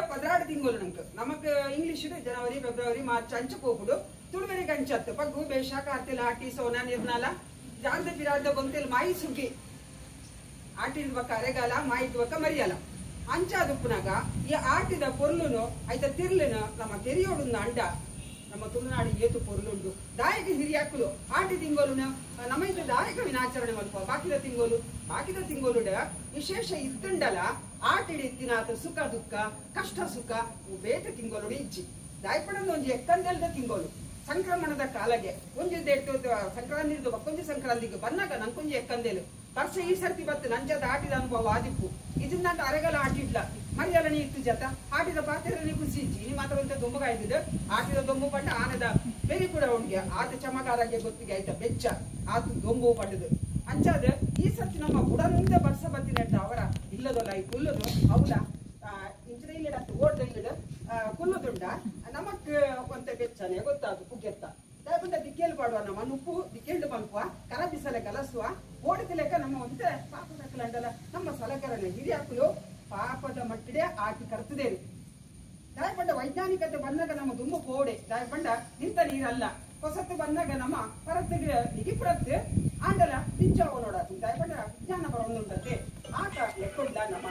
12 ತಿಂಗಳು ನಂಗೆ ನಮಕ್ ಇಂಗ್ಲಿಷ್ ಜನವರಿ ಫೆಬ್ರವರಿ ಮಾರ್ಚ್ ಅಂಚ ಪೋಪುಡು ತುಳುವೆರಿಗೆ ಅಂಚತ್ತು ಪಗ್ಗು ಬೇಷ ಕಾರ್ತಿಲ ಆಟಿ ಸೋನ ನಿರ್ನಾಲ ಜಾರ್ದ ಪಿರಾರ್ದ ಬೊಂತೆಲ್ ಮಾಯಿ ಸುಗ್ಗಿ ಆಟಿದ ಬಕ್ಕ ಅರೆಗಾಲ ಮಾಯಿದ ಬಕ್ಕ ಮರಿಯಲ ಅಂಚಾದುಪ್ಪುನಾಗ ಈ ಆಟಿದ ಪೊರ್ಲುನು ಐತ ತಿರ್ಲುನು ನಮ್ಮ ತೆರಿಯೋಡುಂದ ಅಂಡ ನಮ್ಮ ತುಳುನಾಡು ಏತು ಪೊರ್ಲುಂಡು ದಾಯಕ ಹಿರಿಯಾಕುಲು ಆಟಿ ತಿಂಗೋಲುನ ನಮ್ಮ ಇದ್ದ ದಾಯಕ ವಿನಾಚರಣೆ ಮಲ್ಪ ಬಾಕಿದ ತಿಂಗೋಲು ಬಾಕಿದ ತಿಂಗೋಲುಡ ವಿಶೇಷ ಇತ್ತುಂಡಲ ಆಟಿಡಿ ಇತ್ತಿನಾತ ಸುಖ ದುಃಖ ಕಷ್ಟ ಸುಖ ಬೇತ ತಿಂಗೋಲುಡು ಇಜ್ಜಿ ದಾಯಪಡಂದ ಒಂಜಿ ಎಕ್ಕಂದೆಲ್ದ ತಿಂಗೋಲು ಸಂಕ್ರಮಣದ ಕಾಲಗೆ ಒಂಜಿ ದೇಟ್ಟು ಸಂಕ್ರಾಂತಿ ಬಕ್ಕೊಂಜಿ ಸಂಕ್ರಾಂತಿಗೆ ಬನ್ನಾಗ ನಂಕೊಂಜಿ ಎಕ್ಕಂದೇಲು ವರ್ಷ ಈ ಸರ್ತಿ ಬತ್ತು ನಂಜದ ಆಟಿದ ಅನುಭವ ಆದಿಪ್ಪು ಇದನ್ನ ಅರೆಗಲ ಆಟಿಡ್ಲ ಮರಿಯಲ ನೀ ಇತ್ತು ಜತ ಆಟಿದ ಪಾತ್ರೆ ಖುಷಿ ಇಜ್ಜಿ ಇನಿ ಮಾತ್ರ ಒಂತ ದೊಂಬುಗಾಯ್ತಿದ್ದು ಆಟಿದ ದೊಂಬು ಪಂಡ ಆನದ ಬೆರಿ ಕೂಡ ಉಂಡಿಗೆ ಆತ ಚಮಕಾರಾಗೆ ಗೊತ್ತಿಗೆ ಆಯ್ತ ಬೆಚ್ಚ ಆತ ದೊಂಬು ಪಂಡದು ಅಂಚಾದ ಈ ಸರ್ತಿ ನಮ್ಮ ಬುಡನಿಂದ ವರ್ಷ ಬತ್ತಿನ ಅವರ ಇಲ್ಲದಲ್ಲ ಈ ಕುಲ್ಲದು ಅವಲ ಇಂಚಿನ ಇಲ್ಲಡ ಓಡ್ದ ಇಲ್ಲಡ ಕುಲ್ಲದುಂಡ ನಮಕ್ ಒಂತ ಬೆಚ್ಚನೆ ಗೊತ್ತಾದು ಪುಗ್ಗೆತ್ತ ದಾಯಪಂಡ ದಿಕ್ಕೇಲು ಪಾಡುವ ನಮ್ಮ ನುಪ್ಪು ದಿಕ್ಕೇಳು ಪಂಪುವ ಕರ ಬಿಸಲೆ ಕಲಸುವ ಓಡಿದ ಲೆಕ್ಕ ನಮ್ಮ ಒಂತೆ ಪಾಪದ ಕಲಂಡಲ ನಮ್ಮ ಸಲಕರಣ ಹಿರಿಯಾಕುಲು ಪಾಪದ ಮಟ್ಟಿಡೆ ಆಟಿ ಕರ್ತದೇರು ದಾಯಪಂಡ ವೈಜ್ಞಾನಿಕತೆ ಬಂದಾಗ ನಮ್ಮ ದುಂಬು ಪೋಡೆ ದಾಯಪಂಡ ನಿಂತ ನೀರಲ್ಲ ಹೊಸತ್ತು ಬಂದಾಗ ನಮ್ಮ ಪರತ್ತಿಗೆ ನಿಗಿಪುರತ್ತು ಆಂಡಲ ಪಿಂಚಾವ ನೋಡ ದಾಯಪಂಡ ವಿಜ್ಞಾನ ಬರೋದುಂಟಂತೆ ಆಟ ಲೆಕ್ಕೊಂಡ ನಮ್ಮ.